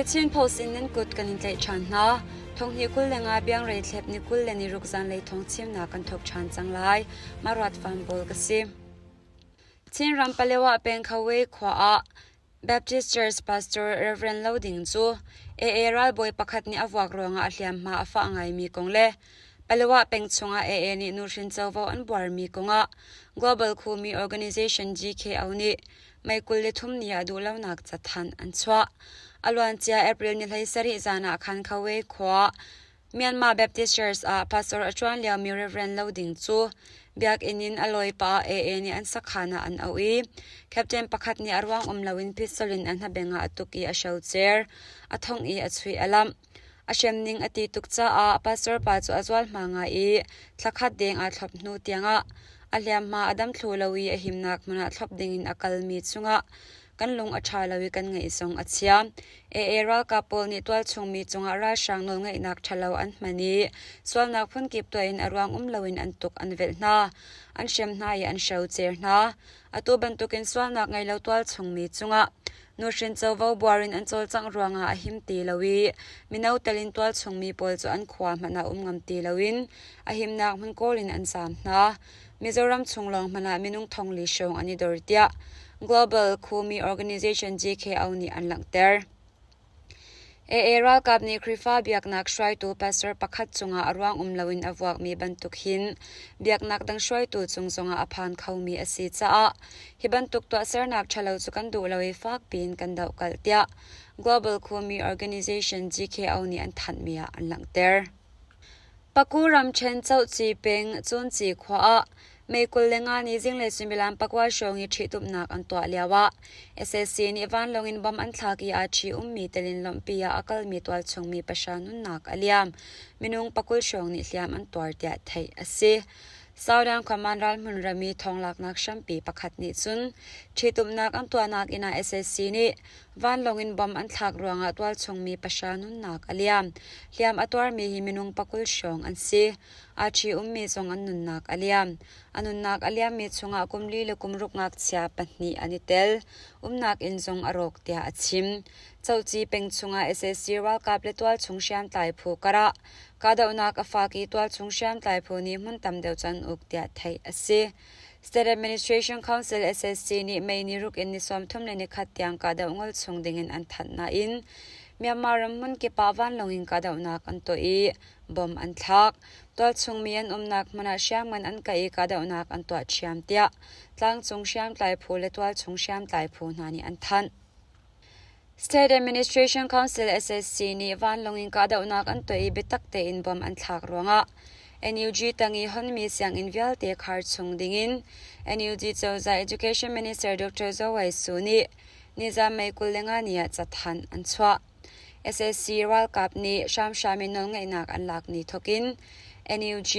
The Chin Post in nan kut kan in tlaih ṭhan hna. Thonghnih 25 biangrei thlep ni 26 zanlei thawng chimnak kan thawk ṭhan cang lai. Maruat Van Bawl ka si. Chinram Palewa peng Khawe khua ah Baptist Church pastor Rev. Lo Ding cu AA ralbawi pakhat nih a vuak ruangah a hliamhma a fah ngaimi kong le Palewa peng chungah AA nih nuhrin covo an buarmi kongah Global Khumi Organization GKO nih May 23 ni ah duhlonak cathanh an chuah. A luancia April ni 17 zan ah khan Khawe khua Myanmar Baptist Church ah pastor a ṭuan liomi Rev. Lo Ding cu biakinn in a lawi pah ah AA nih an sakhan ah an auh i captain pakhat nih a ruang um loin pistol in a hnabeng ah a tuk i a hrocer. A thongh i a chuih a lamh. A hremning a ti tuk caah pastor pa cu a zualhma ngai i thlakhat deng aa thlop hnu tiangah a hliamhma a dam thlu lo i a himnak hmun ah thlop dingin a kalmi cungah kan lung a ṭha lo i kan ngaih zong a chia. AA ralkap pawl nih tualchungmi cungah ralhrang nawlngeihnak ṭhalo an hman i sualnak phunkip tuah in a ruang um loin an tuk an velh hna, an hrem hna i an hrocer hna. Atu bantukin sualnak ngei lo tualchungmi cungah nuhrin covo buar in an cawlcangh ruangah a him ti lo i mino tel in tualchungmi pawl cu an khua hmanh ah um ngam ti loin a himnak hmun kawl in an zaam hna. Mizoram chung lawng hmanh ah minung thongli hrawng an i dor tiah Global Khumi Organization GKO nih an langhter. AA ralkap nih Khrihfa biaknak hruaitu pastor pakhat cungah a ruang um loin a vuakmi bantuk hin biaknak dang hruaitu cung zongah a phan khomi a si caah hi bantuk tuahsernak ṭhalo cu kan duh lo i fak piin kan dohkalh tiah Global Khumi Organization GKO nih an thanhmi ah an langhter. Paku ramṭhen Cohci peng Cunci khua ah May 25 ni zinglei suimilam pakua hrawng i ṭhitumnak an tuah lioah sac nih vanlawng in bomb an thlak i aa ṭhi ummi telin lawmhpi ah a kalmi tualchung mi pahra nunnak a liam. Minung pakul hrawng nih hliam an tuar tiah theih a si. Southern Command ralhmun ram i thawnglaknak hrampi pakhat nih cun ṭhitumnak an tuahnak inn ah sac nih Vanlawng in bomb an thlak ruangah tualchung mi pahra nunnak a liam. Hliam a tuarmi hi minung pakul hrawng an si. Aa ṭhi ummi zong an nunnak a liam. A nunnak a liammi chungah kum li le kum ruk ngakchia pahnih an i tel. Umnak inn zong a rawk tiah a chim. Coci peng chungah sac ralkap le tualchung hriamtlai phu karah kahdohnak a fak i tualchung hriamtlai phu nih hmun tam deuh cu an uk tiah theih a si. State Administration Council SSC nih May ni ruk in ni 31 tiang kahdoh ngol chung dingin an thanh nain Myanmar ram hmun kip ah vanlawng in kahdohnak an tuah i bomb an thlak. Tualchung mi an umnak hmun ah hriamngan an kah i kahdohnak an tuah ṭhiam tiah tlangcung hriamtlai phu le tualchung hriamtlai phu hna nih an thanh. State Administration Council SSC nih vanlawng in kahdohnak an tuah i biatak tein bomb an thlak ruangah NUG tang i honmi sianginn vialte khar chung dingin NUG cozah Education Minister Dr. Zaw Wai Su nih nizan May 25 ni ah cathanh an chuah. SSC ralkap nih hramhram in nawlngeihnak an lak ni thawkin NUG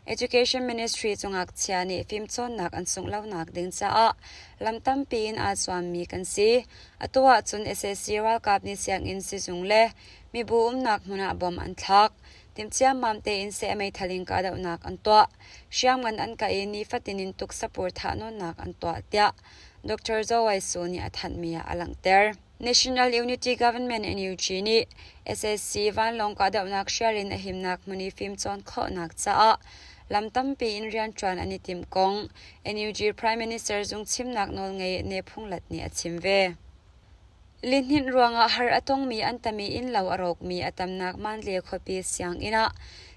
Education Ministry cu ngakchia nih fimcawnnak an sungh lonak ding caah lam tampi in aa zuammi kan si. Atu ahcun sac ralkap nih sianginn sizung le mibu umnak hmun ah bom an thlak. Timhciammam tein seh meithal in kahdohnak an tuah. Hriamngan an kah i nifatin in tuksapur thahnawnnak an tuah tiah Dr. Zaw Wai Su nih a thanhmi ah a langhter. National Unity Government NUG nih sac vanlawng kahdohnak hrial in a himnak hmun i fimcawn khawhnak caah lam tampi in rianṭuan an i timh kong NUG Prime Minister zung chimnak nawlngei Ne Phung Lat nih a chim ve. Lihninh ruangah har a tongmi an tam i innlo a rawkmi a tamnak Mandalay khuapi sianginn ah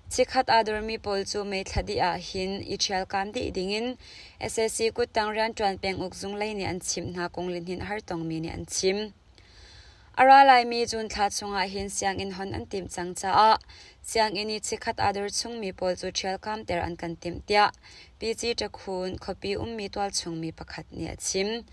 chikkhat aa dormi pawl cu May thla dih ahhin i ṭhialkaam dih dingin sac kuttang rianṭuan penguk zung lei nih an chimh hna kong lihninh har tongmi nih an chim. A ra laimi June thla chungah hin sianginn hon an timh cang caah sianginn i chikkhat aa dor chungmi pawl cu ṭhialkaamter an kan timh tiah Pi Takhun khuapi ummi tualchungmi pakhat nih a chim.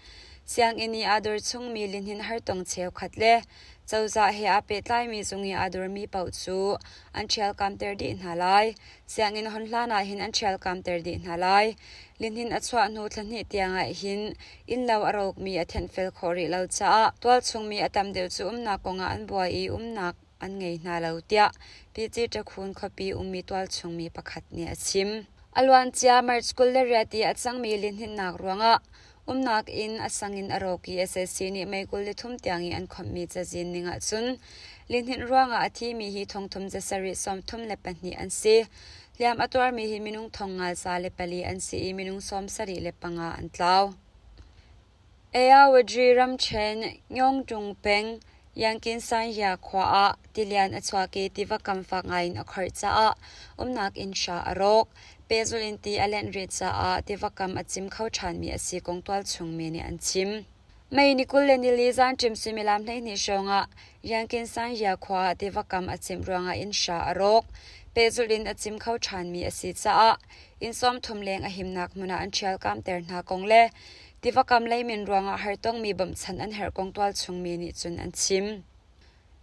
Sianginn i aa dor chungmi lihninh hartong cheukhat le cozah he aa pehtlaimi zung i aa dormi paoh cu an ṭhialkaamter dih hna lai. Sianginn hon hlan ah hin an ṭhialkaamter dih hna lai. Lihninh a chuah hnu thla hnih tiangah hin innlo a rawkmi a thenhfel khawh rih lo caah tualchungmi a tam deuh cu umnak kongah an buai i umnak an ngei hna lo tiah Pi Takhun khuapi ummi tualchungmi pakhat nih a chim. A luancia March 28 i a cangmi lihninhnak ruangah Umnak inn a sang in a rawk i sac nih May 23 tiang i an khawmhmi cazin ning ahcun lihninh ruangah a thimi hi thongthum zasarih 34 an si. Hliam a tuarmi hi minung thong ngal 104 an si i minung 75 an tlau. Ayeyawady ramṭhen Ngyongṭung peng Yankinsanya khua ah tilian a chuak i tiva kam fak ngaiin a kharh caah umnak inn hra a rawk. Pehzulh in ti a lenh rih caah tiva kam a cim kho ṭhanmi a si kong tualchung mi nih an chim. May ni 24 zanṭim suimilam 12 hrawngah Yankinsanya khua ah tiva kam a cimh ruangah inn hra a rawk. Pehzulh in a cim kho ṭhanmi a si caah inn 30 leng a himnak hmun ah an ṭhialkamter hna kong le tiva kam leimin ruangah hartongmi bawmhchanh an herh kong tualchung mi nih cun an chim.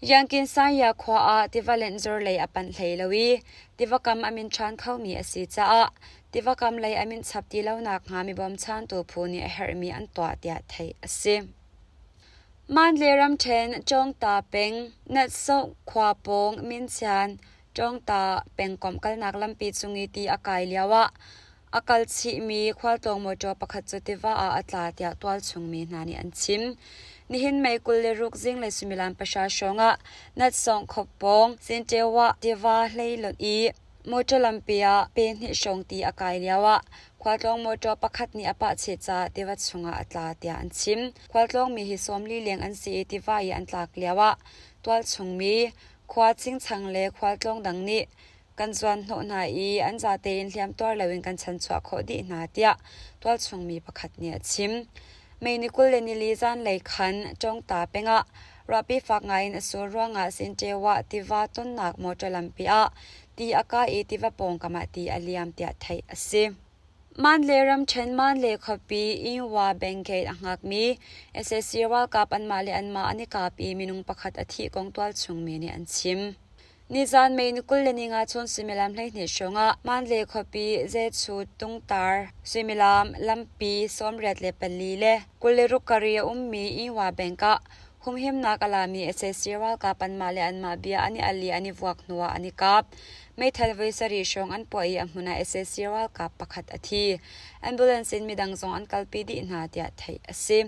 Yankinsanya khua ah tiva lenhzor lei a panh hlei lo i tiva kam a min ṭhan khomi a si caah tiva kam lei a min chap ti lo nakhnga mi bawmchantu phu nih a herhmi an tuah tiah theih a si. Mandalay ramṭhen Cawngta peng Natsoh khua pawng Minchian Cawngta pengkomh kalnak lampi cung i ti a kai lioah a kal chihmi khualtlawng mawṭaw pakhat cu tiva ah a tla tiah tualchung mi hna nih an chim. Nihin May 26 zinglei suimilam pahra hrawngah Natsawng khua pawng Sinṭewah tiva hleilonh i mawṭaw lampi ah pe hnih hrawng ti a kai lioah khualtlawng mawṭaw pakhat nih a pah chih caah tiva chungah a tla tiah an chim. Khualtlawngmi hi 40 leng an si i tiva i an tlak lioah tualchung mi khua chingchang le khualtlawng dang nih kan zuanhnawh hna i an zate in hliamtuar loin kan chanchuah khawh dih hna tiah tualchung mi pakhat nih a chim. May ni 24 zanlei khan Cawngta pengah ruahpi fak ngaiin a sur ruangah Sinṭewah tiva tonnak motor lampi ah ti a kai i tiva pawngkam ah ti a liam tiah theih a si. Mandalay ramṭhen Mandalay khuapi Inwa Bank-gate a hngakmi sac ralkap anmah le anmah an i kap i minung pakhat a thih kong tualchung mi nih an chim. Nizan May ni 25 chun suimilam 12 hrawngah Mandalay khuapi Zechu tungtar suimilam lampi 84 le 26 kari a ummi Inwa Bank ah humhimnak a lami sac ralkap anmah le anmah bia an i al i an i vuak hnuah an i kap. Meithal voi sarih hrawng an puah i a hmun ah sac ralkap pakhat a thi. Ambulance in midang zong an kalpi dih hna tiah theih a si.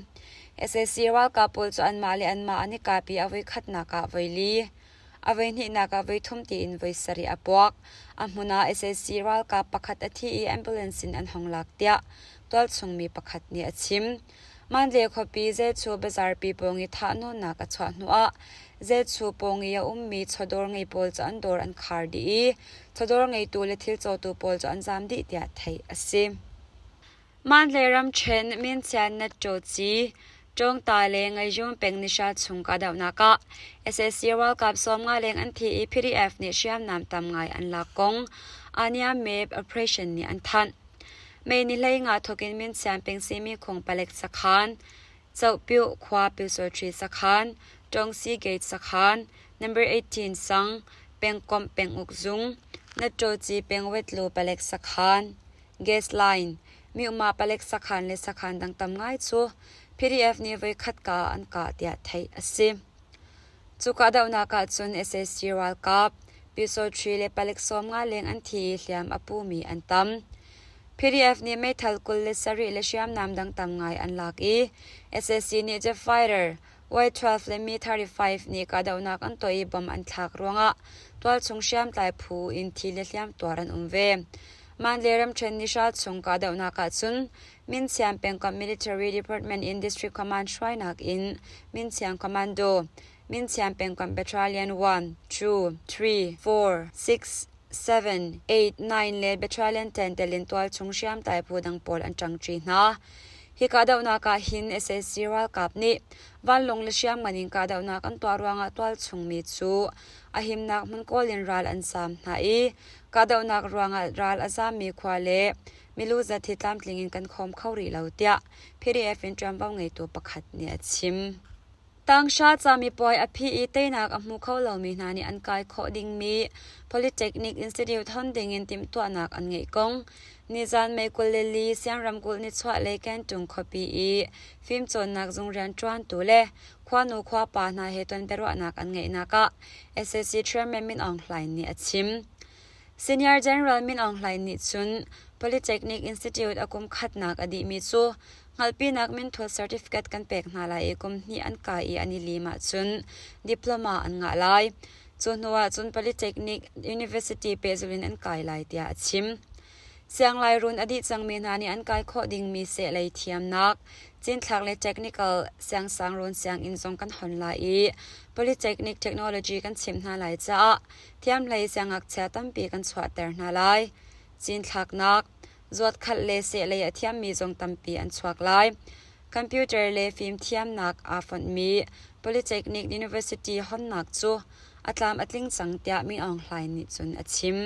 Sac ralkap pawl cu anmah le anmah an i kap i a voikhatnak ah voili A voihnihnak ah voithum tiin voi sarih a puak. A hmun ah sac ralkap pakhat a thi i ambulance in an hong lak tiah tualchung mi pakhat nih a chim. Mandalay khuapi Zechu bazarpi pawng i thahnawnnak a chuah hnuah Zechu pawng i a ummi chawdawr ngei pawl cu an dawr an khar dih i chawdawr ngeitu le thil cawtu pawl cu an zaam dih tiah theih a si. Mandalay ramṭhen Minchian Natṭawci, Ṭawngta le Ngaiyun peng nihra chung kahdohnak ah sac ralkap 50 leng an thi i PDF nih hriamnam tam ngai an lak kong Anya Map Operation nih an thanh. May ni 15 thawk in Minchian peng simi khung palek sakhan, Cohpyuh khua Pyusawṭhi sakhan, Ṭawngsi Gate sakhan, Number 18 sang, pengkomh penguk zung, Natṭawci peng Wetlu palek sakhan, Gas line, Myanmar palek sakhan le sakhan dang tam ngai cu PDF nih voikhat ka an kah tiah theih a si. Cu kahdohnak ahcun sac ralkap, Pyusawṭhi le palek 50 leng an thi i hliam a pumi an tam. PDF nih meithal 27 le hriamnam dang tam ngai an lak i sac nih jet fighter Y-12 le Mi-35 nih kahdohnak an tuah i bomb an thlak ruangah tualchung hriamtlai phu in thi le hliamtuar an um ve. Mandalay ramṭhen nihra chung kahdohnak ahcun Minchiam pengkomh Military Department in District Command hruainak in Minchiam Commando, Minchiam pengkomh Battalion 1, 2, 3, 4, 6, 7, 8, 9 le Battalion 10 tel in tualchung hriamtlai phu dang pawl an ṭangṭi hna. Hi kahdohnak ah hin sac ralkap nih vanlawng le hriamngan in kahdohnak an tuah ruangah tualchung mi cu a himnak hmun kawl in ral an zaam hna i kahdohnak ruangah ral a zaammi khua le milu zat hi tlamtling in kan khawm kho rih lo tiah PDF in ṭuanvo ngeitu pakhat nih a chim. Tanghra camipuai a phi i teinak a hmu kho lomi hna nih an kai khawh dingmi Polytechnic Institute hon dingin timhtuahnak an ngeih kong nizan May 24 Siang ramkulh nichuahlei Kentung khuapi i fimcawnnak zung rianṭuantu le khuanu khuapa hna he tonbiaruahnak an ngeihnak ah sac Chairman Min Aung Hlaing nih a chim. Senior General Min Aung Hlaing nih cun Polytechnic Institute a kum khatnak a dihmi cu. Hngalhpinak minthut certificate kan pek hna lai i kum hnih an kai i an i lim ahcun diploma an ngah lai. Cu hnu ahcun Polytechnic University pehzulh in an kai lai tiah a chim. Sianglairun a dih cangmi hna nih an kai khawh dingmi sehlei thiamnak, cinthlak le technical siangsangruun sianginn zong kan hon lai i Polytechnic technology kan chimh hna lai caah thiamhlei siangngakchia tampi kan chuahter hna lai. Cinthlaknak, zuatkhalh le sehlei a thiammi zong tampi an chuak lai. Computer le fimthiamnak aa fonhmi Polytechnic University honnak cu a tlam a tling cang tiah Min Aung Hlaing nih cun a chim.